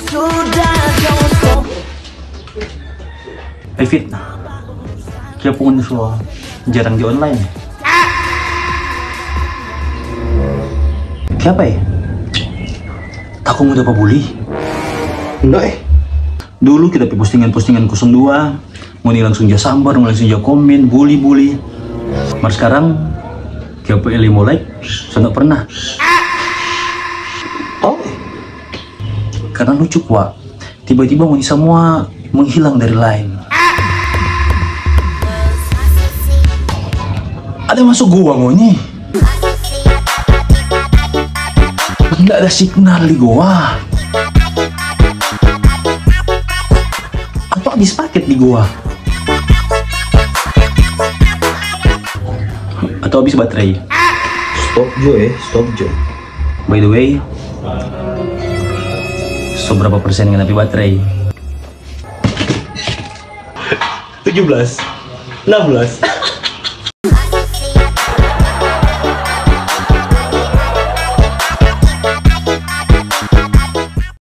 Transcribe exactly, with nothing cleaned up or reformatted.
Sudah, jauh stop. Eh, Fit, kiapa ngoni so jarang di online? Kiapa, eh? Tako ngoni dapa bully? Nda, eh. Dulu kita pe postingan-postingan kosong dua, ngoni langsung ja sambar, ngoni langsung ja komen, bully-bully. Mar skarang, kiapa lei mo like, so nda pernah. Oh, eh. Karena lucu kwa, tiba-tiba ngoni samua menghilang dari line. Ada masuk goa ngoni? Nda ada signal di goa. Atau habis paket di goa? Atau habis baterai? Stop jo, eh, stop jo. By the way, so berapa persen ngana pe baterai? Tujuh belas, enam belas,